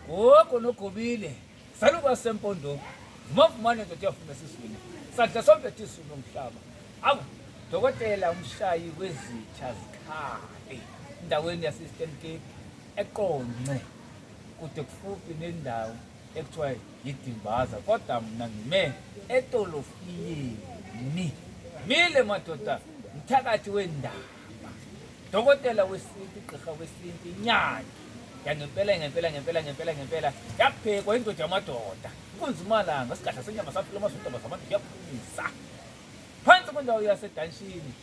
Gogo nogobile saluka sempondo vumavumane ndoda iyafuma esiswini sadla sonke isulu lomhlaba. Awu dokotela umshayi wezitha zikhale endaweni yase-Eastern Cape eQonce kude kufuphi nendawo ekuthiwa yidimbaza kodwa mna ngime etolofiyeni mile madoda mthakathi wendaba dokotela wesintu igqirha wesintu inyanga yangempela ngempela ngempela ngempela ngempela yaphekwa indoda yamadoda kunzimalanga sigadla senyama safika amazulu zabantu kuyaphumisa phansi kwendawo yasedanshini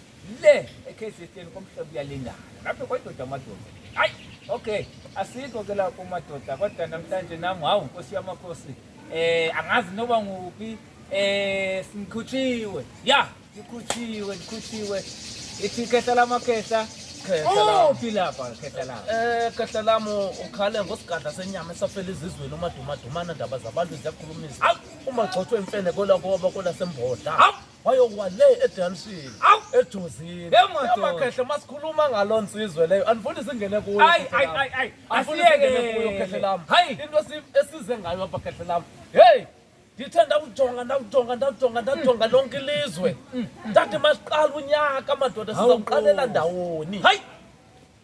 le eKZN komhlobo uyalingana lapho kwadoda amadoda hayi okay asikho ke lapho madoda kodwa namhlanje nami hawu nkosi yamakhosi eh angazi noba nguphi eh singikhuthiwe ya ngikhutshiwe ngikhutshiwe ithi khehla lamakhehla uphi lapha khehla lami Eh khehla lami ukhale ngosigadla senyama esafela izizweni umadumadumana ndaba zabantu ziyakhulumisa uma gxothwe imfene kola koba kolasembodla wayokuwa le edansini ejozini amakhehla masikhuluma ngalo nsizwe leyo andifuni singene kuyo ayi ayi ayi ayi andifuni singene kuyo khehle lam into esize ngayo apha khehle lam hey ndithe ndawujonga ndawujonga ndawujonga ndawujonga lonke ilizwe ndathi masiqala unyaka madoda sizawuqalela ndawoni hayi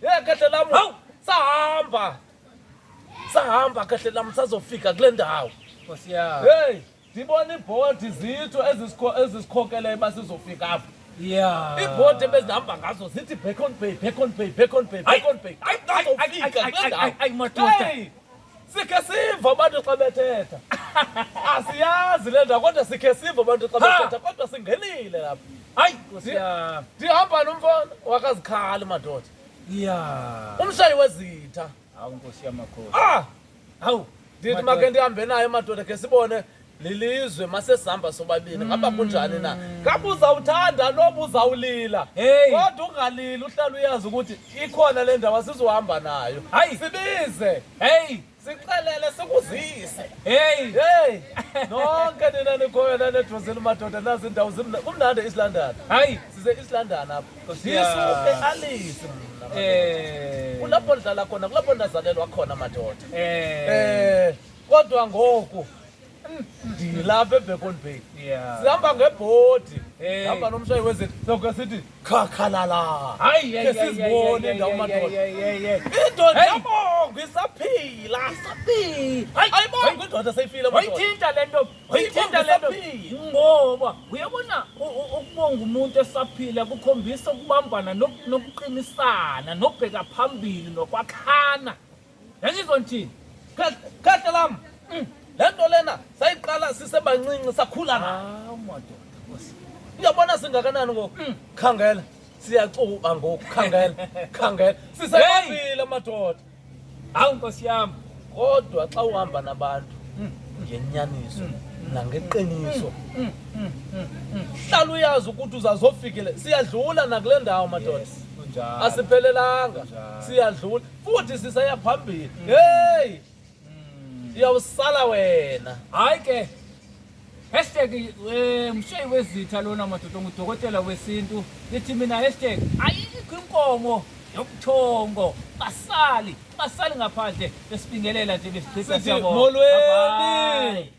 ye khehle lam sahamba sahamba khehle lam sazofika kule ndawo nkosi yam heyi ndibona iibhodi zitho ezisikhokeleyo uba sizofika apha ya iibhodi ebezihamba ngazo zithi Beacon Bay, Beacon Bay, Beacon Bay, Beacon Bay. Sazofika kule ndawo. Ayi madoda. Hey, sikhe siva abantu xa bethetha asiyazi le ndawo kodwa sikhe siva abantu xa bethetha kodwa singenile lapha. Hayi nkosi yam. Ndihamba nomfana wakazikhali madoda. Ya. Umshayi wezitha. Hawu nkosi yamakhosi. Ah! Hawu. Ndithi make ndihambe naye madoda ke sibone lilizwe masesihamba sobabini ngaba kunjani na ngabe uzawuthanda noba uzawulila Hey. kodwa ungalili uhlale uyazi ukuthi ikhona le ndawo asizohamba nayo. Hayi. Sibize. Hey. Sixelele sikuzise. Hey. Hey, nonke nina nikhoyo nanedozeni madoda nazi indawo kumnandi e-East London. Hayi. Size East London apha. Nkosi yam. Ndisuke Alice mna madoda. Kulapho ndidlala khona, kulapho ndazalelwa khona madoda. Kodwa ngoku ndilapha eBeacon Bay. Sihamba ngebhodi. Hamba nomshayi wezethu. Soke sithi khakhalala. Hayi Ke sizibone indawo madoda. Indoda yabonga isaphila. Isaphila. Ayibonga indoda seyifile madoda. Wayithinta le nto. Wayithinta le nto. Ngoba uyabona ukubonga umuntu esaphila kukhombisa ukubambana nokuqinisana nokubheka phambili nokwakhana. Yangizwa ngithini? Kahle lam. Le nto lena sayiqala sisebancinci sakhula nayo. Hawu madoda nkosi. Uyabona singakanani ngoku? Khangela siyacuba ngoku khangela khangela sisebambile madoda. Hawu nkosi yami. Kodwa xa uhamba nabantu ngenyaniso nangeqiniso hlala uyazi ukuthi uzazofikile siyadlula nakule ndawo madoda. Yes, kunjalo. Asiphelelanga Kunjalo. siyadlula futhi sisaya phambili. Hey! Iyawusala wena. Hayi ke. Hashtag mshayi wezitha lona madoda ngudokotela wesintu. Lithi mina hashtag ayikho inkomo yobuthongo. Basali, basali ngaphandle besibingelela nje besichitha Sithi siyabonga. molweni. Bye bye.